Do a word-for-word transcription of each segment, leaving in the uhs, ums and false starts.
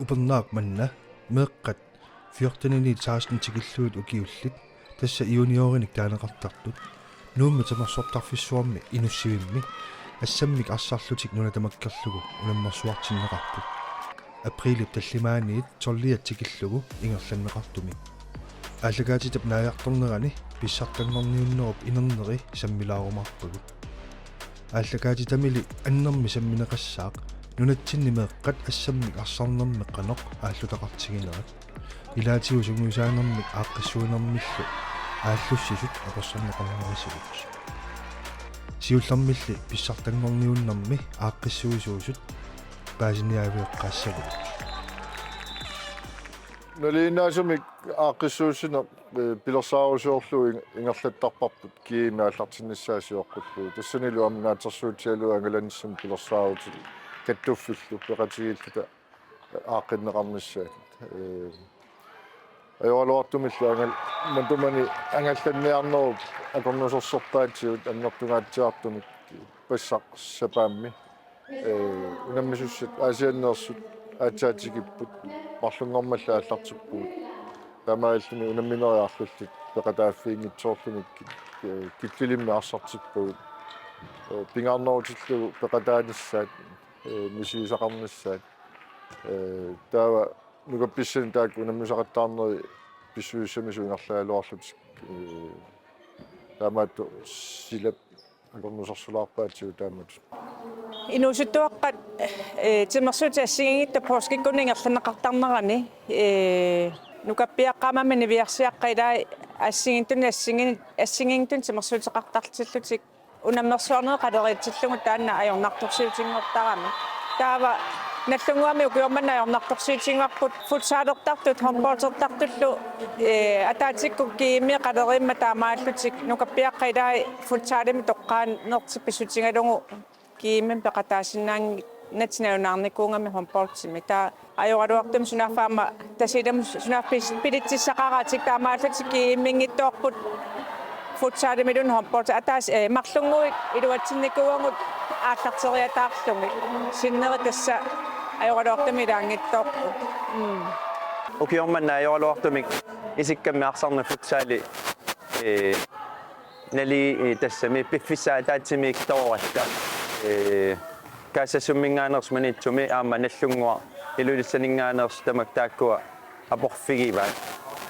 Upernaaq manna meeqqat fjorteniniit seksten tikillugit ukiullit, tassa juniorinik taaneqartartut, Nuummi Timersortarfissuarmi Inussivimmi assammik arsarlutik nuna tamakkerlugu unammersuartinneqarput. Aprilip tallimaaniit tolviat tikillugu ingerlanneqartumik. Aallakaatitap naajartornerani pissartanngorniunnerup inerneri sammilaarumaarpagut. Aallakaatitamili annermik sammineqassaaq nunatsinni meeqqat assammik arsarnermi qanoq aallutaqartiginerat. Ilaatigut sungiusaanermik aaqqissuinermillu aallussisut apersorneqarnerisigut. Siullermilli pissartanngorniunnermi aaqqissuisuusut paasiniaavigeqqaassagunik. Nalinginnaasumik aaqqissuussineq, eh, pilersaarusiorlugu ing-, ingerlattarparput G M aallartinnissaa sioqqullugu. Tassanilu aamma naatsorsuutigalugu angalanissamut pilersaarutit kattuffillu peqatigiilluta aaqqinneqarnissaat. Eh, ajoraluartumillu angal-, matumani angallanniarnerup akornusersorpaatigut annertungaatsiartumik passaq sapaammi. Eh, unammisussat Aasianneersut aatsaat tikipput, marlunngormalli aallartippugut. Taamaalilluni unammineriarlullu peqataaffiginngitsoorluni ki-, eh, killilimmik arsartippagut. Eh, pingaarnerutillugu peqataanissaat, eh, misigisaqarnissaat. Eh, taava nukappissani taakku unammisaqattaarneri pissusissamisut ingerlagaluarlutik. Eh, taamaattoq silap akornusersorpaatigut taamatut. Inuusuttuaqqat, eh, timersuutit assigiinngitsut poorskikkunni ingerlanneqartarnerani, eh, nukappiaqqat aamma niviarsiaqqat ilaat assigiinngitsunik assigiin-, assigiinngitsunik timersuuteqartartillutik unammersuarnerit qaleriitsillugu taanna ajornartorsiutinngortarami. Taava Nagdlunguami ukioq manna ajornartorsiutigivarput futsalertartut, håndboldertartullu, eh, ataatsikkut G M-i qaleriimmat taamaallutik nukappiaqqat ilaat futsalimi toqqaannartik pissutigalugu G M-imi peqataasinnaanngitsut nalunaarnikuugamik håndboldimi. Taava ajoraluartumik sunaaffa aamma Tasiilamut sunaaffa pis-, bilitsissaqaratik taamaallutik G M-inngitsoorput futsalimiluunniit håndbold. Ataaseq, eh, marlunnguit iluatsinnikuuagut aallarteriataarlugit. Sinneri tassa ajoraluartumik ilaanngitsoorput. Mm. Ukioq manna ajoraluartumik isikkamik arsarneq futsali, eh, nali-, eh, tassami piffissap ataatsimiittoq tooratta. Eh, Kaassassumminngaanneersoq Maniitsumi aamma Nagdlunguaq Ilulissaninngaanneersut tamakku taakkua aporfigivaat.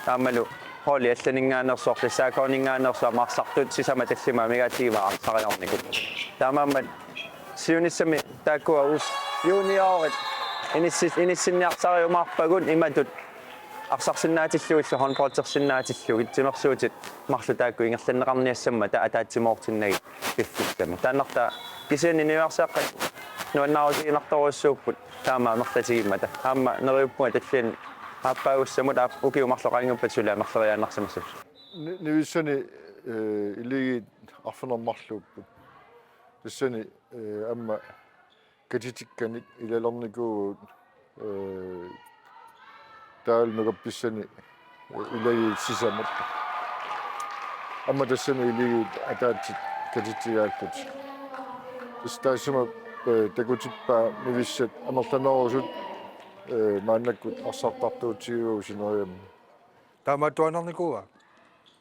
Aammalu holdit allaninngaanneersut, S A K-ninngaanneersut aamma arsartut sisamat tallimat amigaatigivaat arsariarnikut. Taamaammat siunissami taakkua uus juniorit inissi-, inissinniarsariumaarpagut imatut arsarsinnaatillugillu håndboldersinnaatillugit timersuutit marluk taakku ingerlanneqarniassammata ataatsimoortinnagit piffissami. Taannartaa kisianni niviarsiaqqat nuannaarutiginartorujussuupput taama amerlatigimmata. Aamma neriuppunga tallimat aappaagussamut aap-, ukiut marluk qaangiuppata suli amerleriaannarsimassasugut. Ni-, nivissani, eh, iligiit arfineq-marluupput. Tassani, eh, aamma katitikkanik ilalernikuuvugut, eh, taavalu nukappissani, eh, ilagiit sisamat. Aamma tassani iligiit ataatsit katitigaallutik. Tassa taassuma, eh, takutippaa nivissat amerlanerusut, eh, maannakkut arsartartuutigivagut sineriammi. Taamaattuaannarnikuua?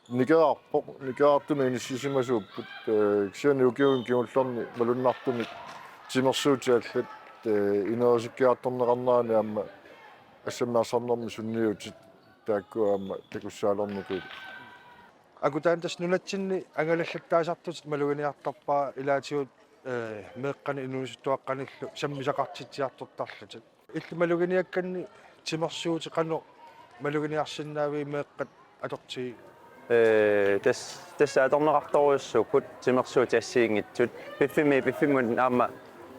Nikerarpoq, nikerartumik inissisimasuupput, eh, kisianni ukiuni kingullerni malunnartumik timersuutit allat, eh, inerisikkiartorneqarnerani aamma assammik arsarnermi sunniutit taakku aamma takussaalernikuupput. Akutaani tassa nunatsinni angalallattaasartutit maluginiartarpara ilaatigut, eh, meeqqanit inuusuttuaqqanillu sammisaqartitsiartortarlutit. Illit maluginiakkanni timersuutit qanoq maluginiarsinnaavigit meeqqat atortigit? Ee, tas-, tassa atorneqartorujussuupput timersuutit assigiinngitsut. Piffimmi, piffimmi aamma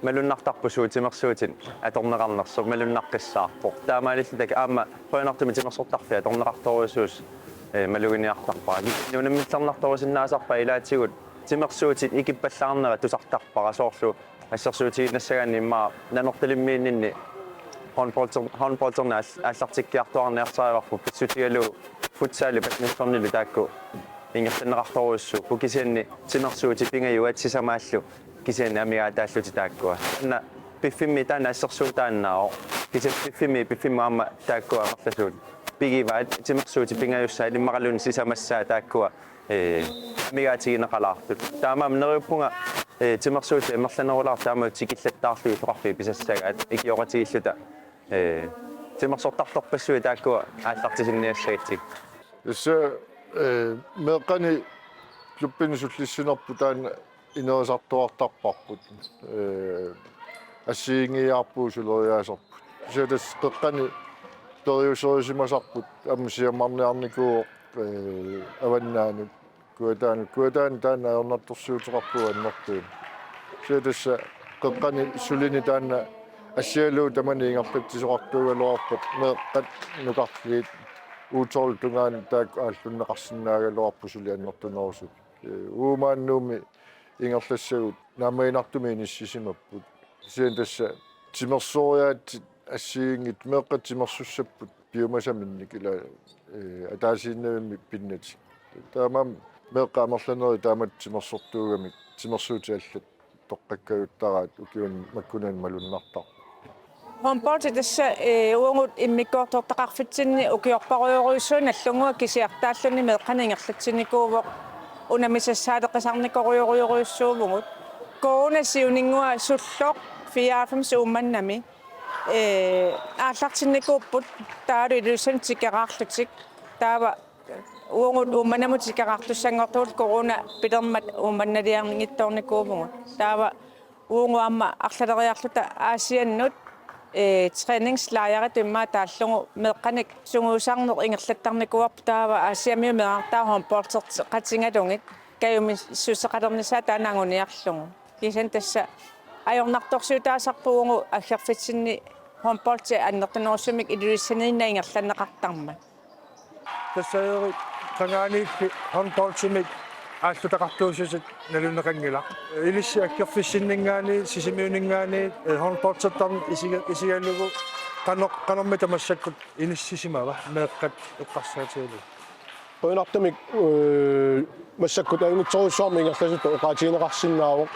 malunnartarpoq suut timersuutit atorneqarnersut, malunnaqqissaarpoq. Taamaalilluta aamma qujanartumik timersortarfik atorneqartorujussuusoq, ee, maluginiartarpara. Unammillernartorusinnaasarpaa ilaatigut timersuutit ikippallaarnerat tusartarpara, soorlu assersuutigiinnassagaanni immaqa Nanortalimmiinninni håndbolder-, håndbolderneq aal-, aallartikkiartuaarneq arsarivarput, pissutigalugu futsali badmintonilu taakku ingerlanneqartorujussuupput, kisianni timersuutit pingajuat sisamaallu kisianni amigaataallutik taakkua. Taanna piffimmi taanna assersuutaannaavoq. Kisianni piffimmi, piffimmi aamma taakkua amerlasuut pigivaat, timersuutit pingajussaat immaqaluunniit sisamassaat taakkua, ee, amigaatigineqalaartut. Taamaammat neriuppunga, ee, timersuutit amerlanerulaartut taama tikillattaarlugit illoqarfiit pisassagaat ikioqatigiilluta, ee, timersortartorpassuit taakkua aallartisinniassagatsigit. Tassa, ee, meeqqani klubbini sullissinerput taanna inerisartuartarparput. Ee, assigiinngiiaarpugut suleriaaserput. Kisianni tassa qeqqani periuserisimasarput aamma siammarniarnikuuvoq, ee, avannaanut, Kujataanut. Kujataani taanna ajornartorsiuteqarpugut annertuumik. Kisianni tassa qeqqani sulini taanna assigalugu tamani ingerlatsisoqartuugaluarpat meeqqat nukarliit U tolv tungaanut taakku aallunneqarsinnaagaluarput suli annertunerusut. Ee, uagut maani Nuummi ingerlassagut naammaginartumik inissisimapput. Kisianni tassa timersoriaatsit assigiinngitsut meeqqat timersussapput piumasaminnik ila, ee, ataasiinnarmik pinnatik. Taamaammat meeqqat amerlanerit taamatut timersortuugamik timersuutit allat toqqakkajuttaraat ukiuni makkunani malunnartarpoq. Håndboldi tassa, ee, uagut immikkoortortaqarfitsinni ukiorparujorujussuit nallunnguaq kisiartaalluni meeqqanik ingerlatsinnikuuvoq, unammisassaaleqisarnikorujorujorujussuuvugut. Corona siuninngua sulloq fireoghalvfems Uummannami, ee, aallartinnikuupput taavalu Ilulissani tikeraarlutik. Taava uagut Uummannamut tikeraartussanngortugut corona pilermat Uummannaliarnittoornikuuvugut. Taava uagut aamma arlaleriarluta Aasiannut, ee, træningslejritut immaqa taallugu meeqqanik sungiusarneq ingerlattarnikuuarput, taava Aasiammiut meerartaat håndboldeqatigalugit kajumissuseqalernissaat taanna anguniarlugu. Kisianni tassa ajornartorsiutaasarput uagut aggerfitsinni håndboldi annertunerusumik Ilulissaniinnaat ingerlanneqartarmat. Tassaavoq qangaaniilli håndboldimik aallutaqartuussuseq nalunneqanngilaq. Ilissi aggerfissinninngaanniit, Sisimiuninngaanniit, ee, håndboldertarneq isiga-, isigalugu qanoq-, qanormita massakkut inissisimava meeqqat eqqarsaatigalugit? Qujanartumik, ee, massakkut ajunngitsorujussuarmik ingerlasutut oqaatigineqarsinnaavoq.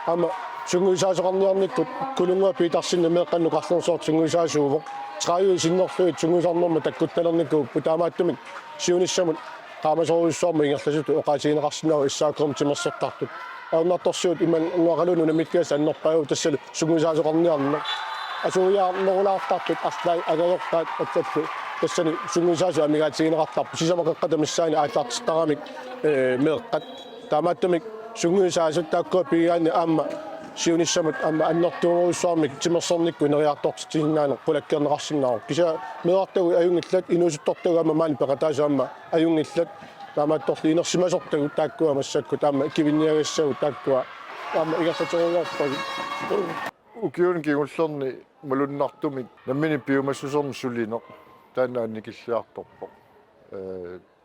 Aamma sungiusaasoqarniarnikkut Kulunnguaq Petersenip meeqqanut nukarlersortut sungiusaasuuvoq. Tredive sinnerlugit sungiusarnermut takkuttalernikuu, taamaattumik siunissamut qaamasorujussuarmik ingerlasutut oqaatigineqarsinnaavoq S A K-mi timersortartut. Ajornartorsiut imanngua qaluunut unammikkasut annerpaavoq, tassalu sungiusaasoqarniarneq. Asuiaarnerulaartartut arlaat angajoqqaat allallu tassani sungiusaasut amigaatigineqartarput. Sisamat qeqqata missaani aallartittaramik, ee, meeqqat. Taamaattumik sungiusaasut taakkua pigigaanni aamma siunissamut aamma annertunerujussuarmik timersornikkut ineriartortitsisinnaaneq qulakkeerneqarsinnaavoq. Kisianni meerartagut ajunngillat, inuusuttortagut aamma maani peqataasut aamma ajunngillat. Taamaattorli inersimasortagut taakkua massakkut aamma kivinniagassagut taakkua aamma ingerlaterujoorpagut. Ukiuni kingullerni malunnartumik nammineq piumassusermik sulineq taanna annikilliartorpoq. Ee,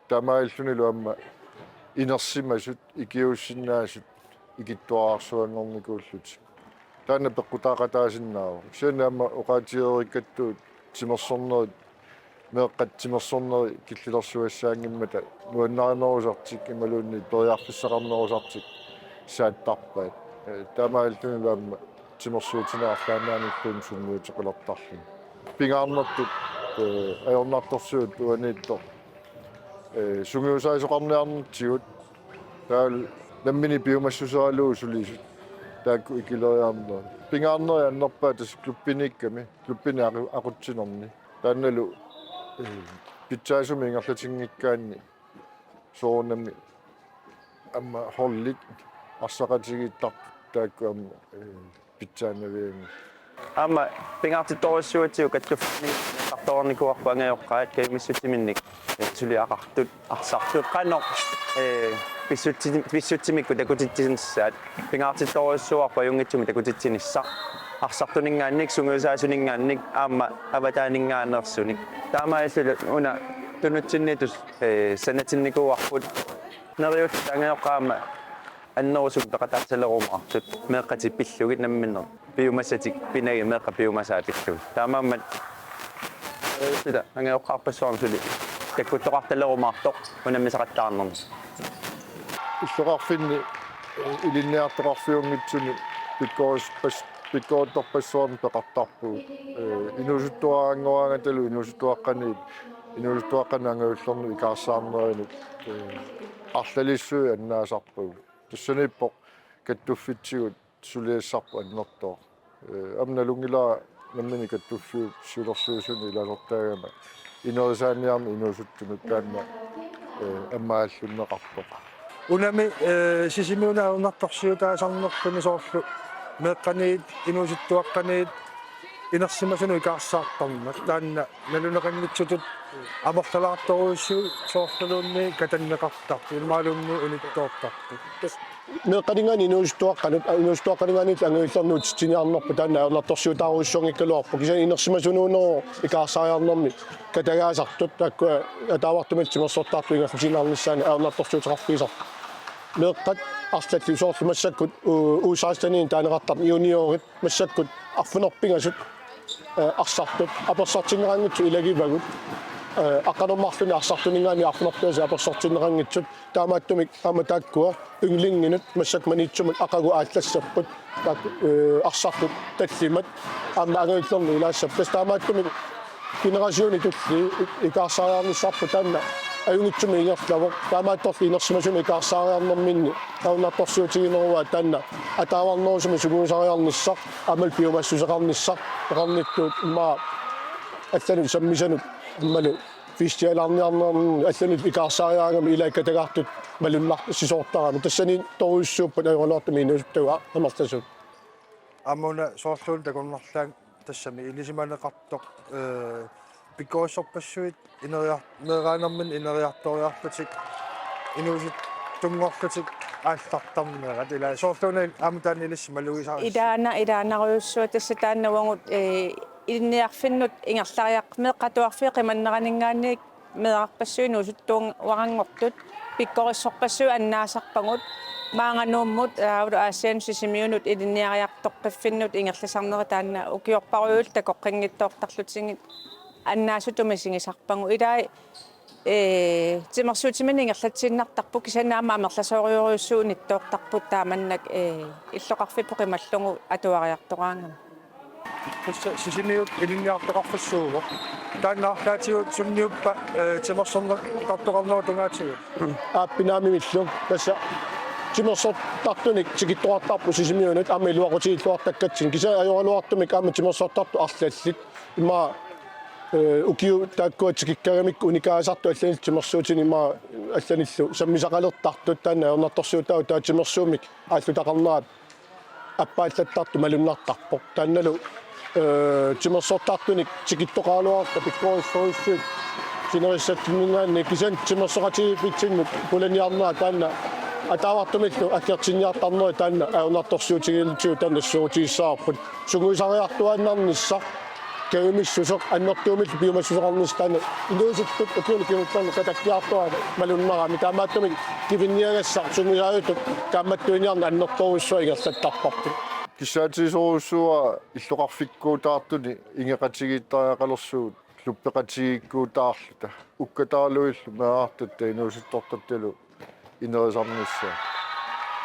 taamaalillunilu aamma inersimasut, ikiuussinnaasut ikittuararsuanngornikuullutik. Taanna peqqutaaqataasinnaavoq. Kisianni aamma oqaatigereerikkattut timersornerit, meeqqat timersornerit killilersugassaanngimmata nuannarinerusartik imaluunniit periarfissaqarnerusartik saattarpaat. Ee, taamaalillunilu aamma timersuutinik arlaannaanilluunniit sunniuteqalertarluni. Pingaarnertut, ee, ajornartorsiut uaniittoq, ee, sungiusaasoqarniarnertigut taavalu nammineq piumassuseralugu sulisut taakku ikileriarnerat. Pingaarnerit annerpaat tassa klubbiniikkami, klubbini aqu-, aqutsinerni. Taannalu, ee, pitsaasumik ingerlatinngikkaanni soorunami aamma holdit arsaqatigiittartut taakku aamma, ee, pitsaannavianngillat. Aamma pingaartittorujussuugatsigu kattuffimmik neqartoornikuuarput angajoqqaat kajumissutsiminnik, ee, suliaqartut arsartut qanoq, ee, pissutsi-, pissutsimikkut takutitsinissaat. Pingaartittorujussuuarput ajunngitsumik takutitsinissaq. Arsartuninngaanniit, sungiusaasuninngaanniit, aamma avataaninngaanneersunik. Taamaalilluni una tunutsinniittut, ee, sanatinnikuuarput. Neriulluta angajoqqaat aamma annerusumik peqataassalerumaartut. Meeqqatik pillugit namminneq. Piumasatik pinagit meeqqat piumasaat pillugit. Taamaammat, ee, sila angajoqqaarpassuarnik suli takkuttoqartalerumaartoq unammisaqattaarnermi. Illoqarfinni, ee, ilinniartoqarfiunngitsuni pikkorispas-, pikkorittorpassuarnik peqartarpugut. Ee, inuusuttuaraanngoraangatalu inuusuttuaqqaniit, inuusuttuaqqanut angajullerni ikaarsaarnerinut, ee, arlalissuit annaasarpagut. Tassaniippoq kattuffitsigut suliassarput annertooq. Ee, aamma nalunngilara nammineq kattuffiup siulersuisuni ilaasortaagama inerisaaniarneq inuusuttunut taanna, ee, ammaalluunneqarpoq. Unami, ee, Sisimiuni ajornartorsiutaasarnerluni soorlu meeqqaniit inuusuttuaqqaniit inersimasunut ikaarsaartarneq. Taanna naluneqanngitsutut amerlalaartorujussuit soorluluunniit katanneqartarput, imaluunniit unittoortarput. Meeqqaninngaanniit inuusuttuaqqanut, inuusuttuaqqaninngaanniit angajullerni utsitsiniarnerput taanna ajornartorsiutaarujussuanngikkaluarpoq. Kisianni inersimasunuuneruvoq ikaarsaariarnermi katagaasartut, taakkua ataavartumik timersortartut ingerlatiinnarnissaannut ajornartorsiuteqarfigisarput. Meeqqat arlallit soorlu massakkut U-, U seksten-inik taaneqartartut juniorit massakkut arfineq-pingasut, ee, arsartut apersortinneqanngitsut ilagivagut. Ee, aqqaneq-marlunnik arsartuninngaanniit arfineq-pingasut apersortinneqanngitsut. Taamaattumik aamma taakkua ynglinginut massakkut Maniitsumut aqagu aallassapput. Taakku, ee, arsartut tallimat aamma angajullerni ilaassapput. Tassa taamaattumik generationit tulliit i-, ikaarsaariarnissarput taanna ajunngitsumik ingerlavoq. Taamaattorli inersimasunut ikaarsaariarnerminni ajornartorsiutigineruvoq taanna ataavarnerusumik sungiusariarnissaq, aammalu piumassuseqarnissaq, peqarnittut immaqa allanut sammisanut aammalu festivalerniarnermut allanut ikaarsaariaraangamik ilaat katagaartut malunnarsisoortaramik. Tassaniittorujussuupput ajoraluartumik inuusuttagut a-, amerlasuut. Aamma una soorluuna takornarlaaq tassami ilisimaneqartoq, ee, pikkorissorpassuit ineriar-, meeraanerminni ineriartoriarlutik inuusuttunngorlutik aallartarnerat, ilaa soorluuna aamma taanna ilissi malugisarisi. Ilaana, ilaanarujussuaq tassa taanna uagut, ee, ilinniarfinnut ingerlariaq-, meeqqat atuarfiit qimanneraninngaanniit meerarpassuit inuusuttuaranngortut, pikkorissorpassuit annaasarpagut, maanga Nuummut, taavalu Aasiannut Sisimiunut ilinniariartoqqiffinnut ingerlasarnerat taanna ukiorparujuillu takoqqinngitsoortarlutigit annaasutut misigisarpagut. Ilaa, ee, timersuutiminnik ingerlatsiinnartarput kisianni aamma amerlasoorujussuit unittoortarput taamannak, ee, illoqarfipput qimallugu atuariartoraangama. Tassa Sisimiut ilinniartoqarfissuuvoq. Taanna arlaatigut sunniuppa, ee, timersortartoqarnerup tungaatigut? Aap, naamimillu. Tassa timersortartunik tikittoqartarput Sisimiunut aamma iluaqutigilluartakkatsinnik. Kisianni ajoraluartumik aamma timersortartut arlallit. Immaqa, ee, ukiut taakkua tikikkagamikku unikaasartut allanillu timersuutinik immaqa allanillu sammisaqalertartut taanna ajornartorsiutaavoq taava timersuummik aallutaqarnerat appaallattartut malunnartarpoq. Taannalu, ee, timersortartunik tikittoqaraluarutta pikkorissorujussuit sinerissatsinninngaanniit kisianni timersoqatigiiffitsinnut pulaniarnera taanna ataavartumillu aggertinniartarneri taanna ajornartorsiutigiilluta taanna nassuerutigissavarput. Sungiusariartuaannarnissaq, kajumissuseq, annertuumillu piumassuseqarnissaq taanna inuusuttut ukiuni kingullerni katakkiartuaat malunnarami. Taamaattumik kivinniagassaq sungiusaajuttut kaammattuiniarneq annertoorujussuaq ingerlattarparput. Kissaatigisorujussuuara illoqarfikkuutaartunik ingeqatigiittariaqalersugut klubbeqatigiikkuutaarluta. Ukkataaluillu meerartatta inuusuttortattalu inerisarnissaa.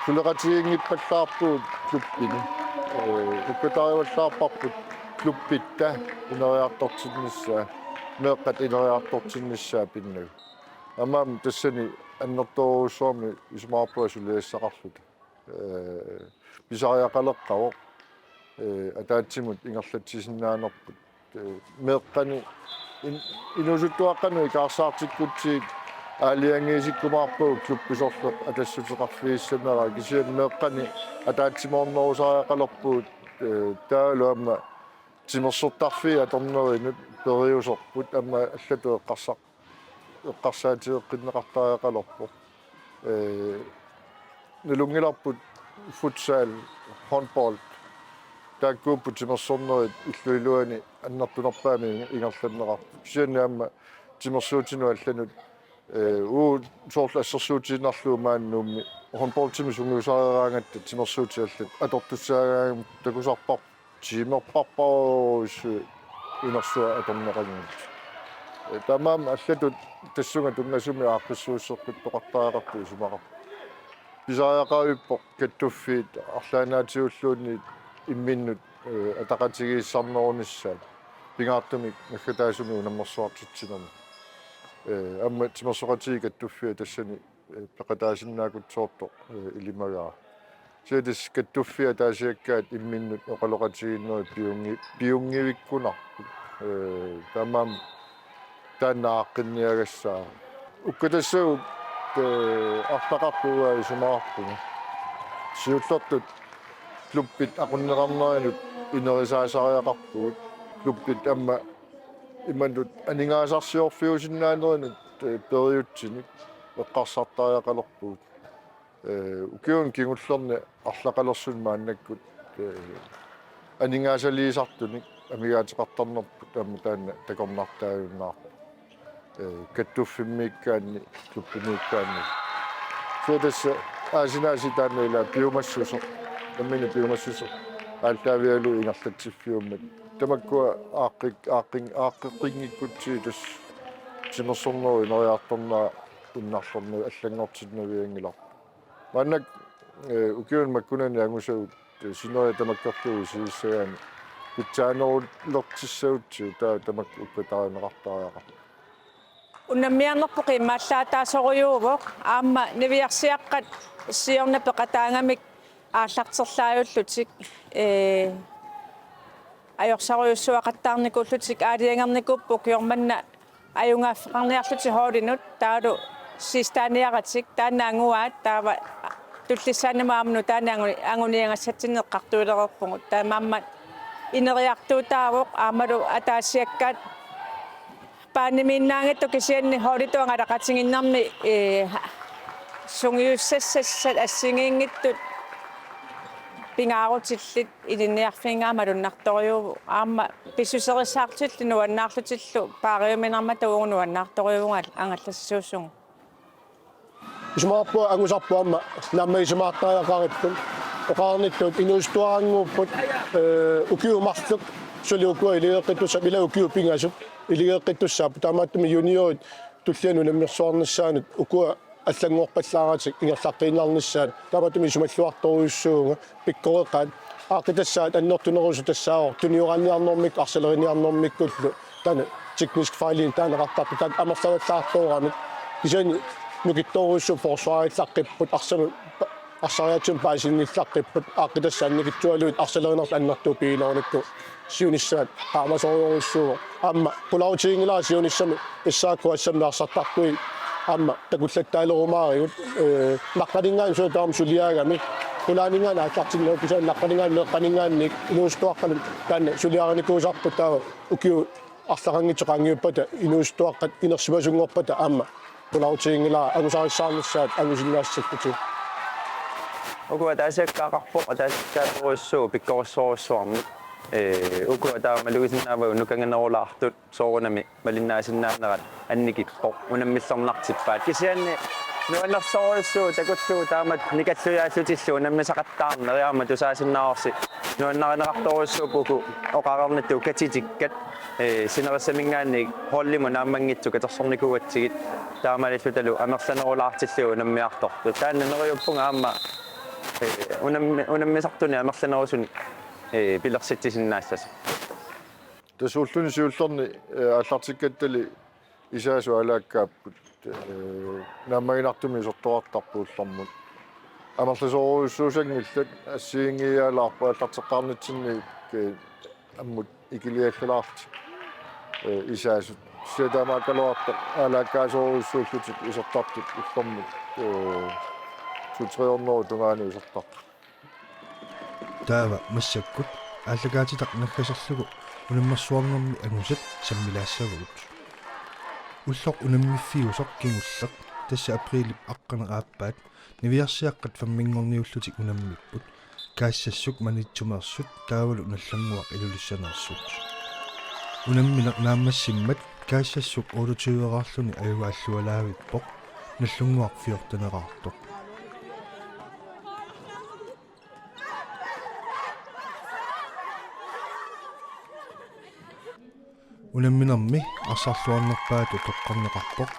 Suleqatigiinngippallaarpugut klubbini. Ee, ukkataarivallaarparput klubbitta ineriartortinnissaa, meeqqat ineriartortinnissaat pinnagu. Aamma tassani annertoorujussuarmik isumaqarpunga suliassaqarluta. Ee, pisariaqaleqqavoq, ee, ataatsimut ingerlatsisinnaanerput. Ee, meeqqani in-, inuusuttuaqqanut ikaarsaartikkutsigit aalajangiisikkumaarpagut klubbi sorleq atassuteqarfigissanera, kisianni meeqqani ataatsimoornerusariaqalerpugut, ee, taavalu aamma timersortarfiit atornerinut periuserput aamma allatut eqqarsar-, eqqarsaatigeqqinneqartariaqalerpoq. Ee, nalunngilarput futsal, håndbold. Taakkuupput timersornerit illup iluani annertunerpaamik ingerlanneqarput. Kisianni aamma timersuutinut allanut, ee, uagut soorlu assersuutiinnarlugu maani Nuummi håndboldimik sungiusareeraangatta timersuutit allat atortussaagaangamik takusarparput tiimerparparujussuit inersuaq atorneqanngitsut. Ee, taamaammat allatut tassunga tunngasumik aaqqissuusseqqittoqartariaqartoq isumaqarpoq. Pisariaqarpoq kattuffiit arlaannaatigulluunniit imminnut eh, ataqatigiissarnerunissaat pingaartumik naggataasumik unammersuartitsinermi. Eh, aamma timersoqatigiit kattuffia tassani, eh, peqataasinnaakutsoortoq, eh, ilimagaat. Kisianni tassa kattuffia ataasiakkaat imminnut oqaloqatigiinnerit piunngi-, piunngivikkunarput. Eh, taamaammat taanna aaqqinniagassaaq. Ukkatassagut, eh, arlaqarput uanga isumaqarpunga. Siullertut klubbit aqunneqarnerinut ineriartortariaqarpugut. Klubbit aamma imatut aningaasarsiorfiusinnaanerinut, eh, periutsinik eqqarsartariaqalerpugut. Eh, ukiuni kingullerni arlaqalersuni maannakkut, eh, aningaasaliisartunik amigaateqartarnerput aamma taanna takornartaajunnaarpoq. Eh, kattuffimmiikkaanni, klubbimiikkaanni. Kisianni tassa aasinaasi taanna ila piumassuseq, nammineq piumassuseq, aallaavigalugu ingerlatsiffiummat. Tamakkua aaqqik-, aaqqin-, aaqqeqqinngikkutsigu tassa timersornerup ineriartornera innarlerni allanngortinnavianngilarput. Maannakkut, eh, ukiuni makkunani angusagut, eh, sineriak tamakkerlugu isigissagai pitsaanerulertussagutsigu taava tamakku uppatarineqartariaqarpoq. Unamminerput qiimmallaataasorujuuvoq, aamma niviarsiaqqat siorna peqataagamik aallarterlaajullutik, eh, ajorsarujussuaqattaarnikuullutik aalajangernikuupput ukioq manna ajugaaffeqarniarlutik holdinut, taavalu sistaaniaratik taanna anguaat, taava tullissaanut aamma nutaanik angu-, anguniagassatsinnik eqqartuilereerpugut. Taamaammat ineriartuutaavoq aammalu ataasiakkaat paanimiinnaanngitsut kisianni holditut angalaqatigiinnermi, eh, sungiussassat assigiinngitsut pingaarutillit ilinniarfigigaat malunnartorujuuvoq. Aamma pissuserissaarlutillu nuannaarlutillu paariuminarmata uagut nuannaartorujuuvugut angallassisuusugut. Isumaqarpunga angusarput aamma naammagisimaattariaqaripput. Oqarnittut inuusuttuarannguupput, eh, ukiut marluk suli ukua iligeqqittussaapput, ila ukiut pingasut iligeqqittussaapput. Taamaattumik juniorit tullianut unammersuarnissaannut ukua allanngorpallaaratik ingerlaqqiinnarnissaat. Taamaattumik isumalluartorujussuuvunga pikkoreqaat. Aaqqitassaat annertunerusut tassaavoq tunioraanniarnermikkut arsaleriniarnermikkullu taanna teknisk fejlini taaneqartartoq, taanna amerlavallaartooramik. Kisianni nukittoorujussuupput, forsvarerlaqqipput, arsamut pa-, arsariaatsumik paasinngillaqqipput, aaqqitassaat annikitsualuit arsalerinertik annertuut pigilerunikku siunissaat qaamasorujussuuvoq. Aamma qularutiginngilara siunissami S A K S-imi arsartartui aamma takullattaalerumaarigut, eh, naqqaninngaanniit suli taama suliaagami, qulaaninngaanniit aallartinnagu, kisianni naqqaninngaanniit meeqqaninngaanniit inuusuttuaqqanut taanna suliarinikuusarput, taava ukiut arlaqanngitsut qaangiuppata inuusuttuaqqat inersimasunngorpata aamma qularutiginngilara angusarissaarnissaat angusinnaassallutik. Uku ataasiakkaaqarpoq, ataasiakkaarujussuuvoq pikkorissorujussuarmik. Ee, uku taama malugisinnaavagut nukanganerulaartut soorunami malinnaasinnaanera annikippoq, unammillernartippaat. Kisianni nuannersorujussuuvoq takullugu taamatut nikallujaallutillu unammisaqattaarneri, aamma tusaasinnaavarsi nuannarineqartorujussuupput uku oqareernittut katitikkat, ee, sinerissaminngaanniit holdimut naammanngitsut katersornikuugatsigit, taamaalillutalu amerlanerulaartillugu unammiartortut. Taanna neriuppunga aamma, ee, unammi-, unammisartunik amerlanerusunik, ee, pilersitsisinnaassasut. Tassa ulluni siullerni, eh, aallartikkattali isaasut aalaakkaapput, eh, naammaginartumik isertoqartarput ullormut. Amerlasoorujussuusanngillat, assigiinngiiaalaarpoq aallarteqqaarnitsinni, eh, ammut ikiliallalaartut, eh, isaasut. Kisianni taamaakkaluartoq aalaakkaasorujussuullutik isertartut ullormut, eh, to tre hundrede tungaanut isertartut. Taava massakkut aallakaatitaq naggaserlugu unammersuarnermi angusat sammilaassavagut. Ulloq unammiffiusoq kingulleq, tassa aprilip aqqaneq-aappaat, niviarsiaqqat femminngorniullutik unammipput, Kaassassuk, Maniitsumeersut taavalu Nallunnguaq Ilulissaneersut. Unammineq naammassimmat Kaassassuk otteogtyveraarluni ajugaallualaavippoq, Nallunnguaq fjorteneraartoq. Unamminermi arsarluarnerpaatut toqqarneqarpoq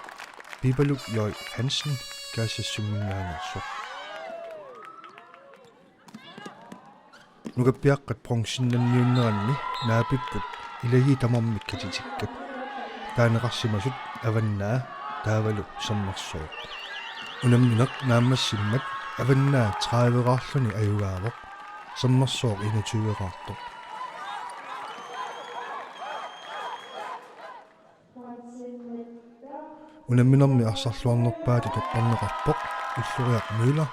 Pipaluk J. Hansen Kaassassumminngaanneersoq. Nukappiaqqat bronzennanniunneranni naapipput ilagiit tamarmik katitikkat. Taaneqarsimasut Avannaa taavalu Sermersooq. Unammineq naammassimmat Avannaa tredive-raarluni ajugaavoq, Sermersooq enogtyve-raartoq. Unamminermi arsarluarnerpaatut toqqarneqarpoq Ulloriaq Møller,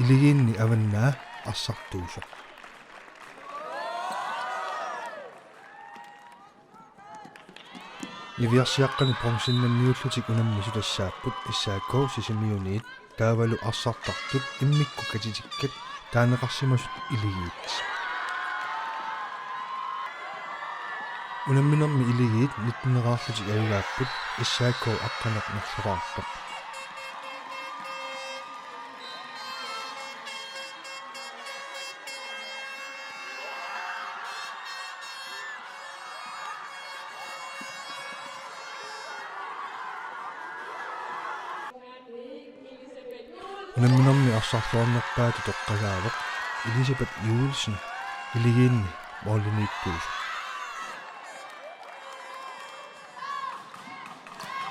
ilagiinni Avannaa arsartuusoq. Niviarsiaqqani bronzennanniullutik unammisut tassaapput S A K Sisimiuniit taavalu arsartartut immikkut katitikkat, taaneqarsimasut ilagiit. Unamminermi ilagiit nitten-raarlutik ajugaapput S A K aqqaneq-nerleraartoq. Unamminermi arsarluarnerpaatut toqqagaavoq Elisabeth Joelsen, ilagiinni målimiittuusoq.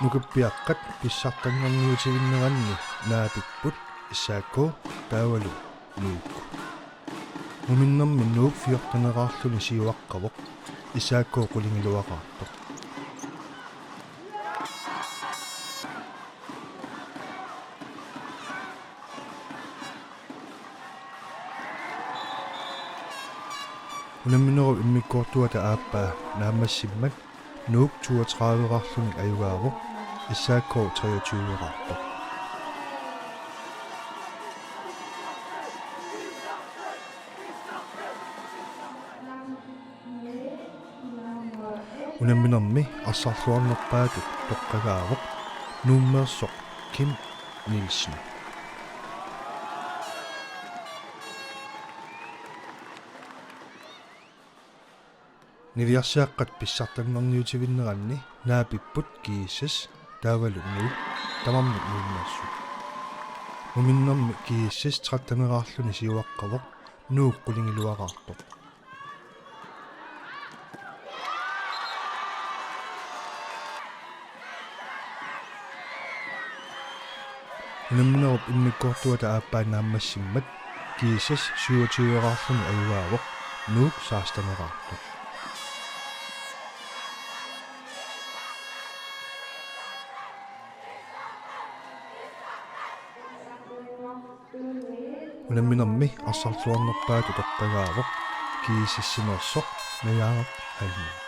Nukappiaqqat pissartanngorniutivinneranni naapipput S A K taavalu Nuuk. Muminnermi Nuuk fjorten-eraarluni siuaqqavoq, S A K qulingiluaraartoq. Unamminerup immikkoortuata aappaa naammassimmat Nuuk toogtredive-raarluni ajugaavoq, S A K treogtyve-raartoq. Unamminermi arsarluarnerpaatut toqqagaavoq Nuummeersoq Kim Nielsen. Niviarsiaqqat pissartanngorniutivinneranni naapipput G S S taavalu Nuuk, tamarmik Nuummeersut. Muminnermi G S S tretten-eraarluni siuaqqavoq, Nuuk qulingiluaraartoq. Unamminerup immikkoortuata aappaa naammassimmat G S S syvogtyve-eraarluni ajugaavoq, Nuuk seksten-eraartoq. Unamminermi arsarluarnerpaatut toqqagaavoq G S S-imeersoq Najaaraq Halmik.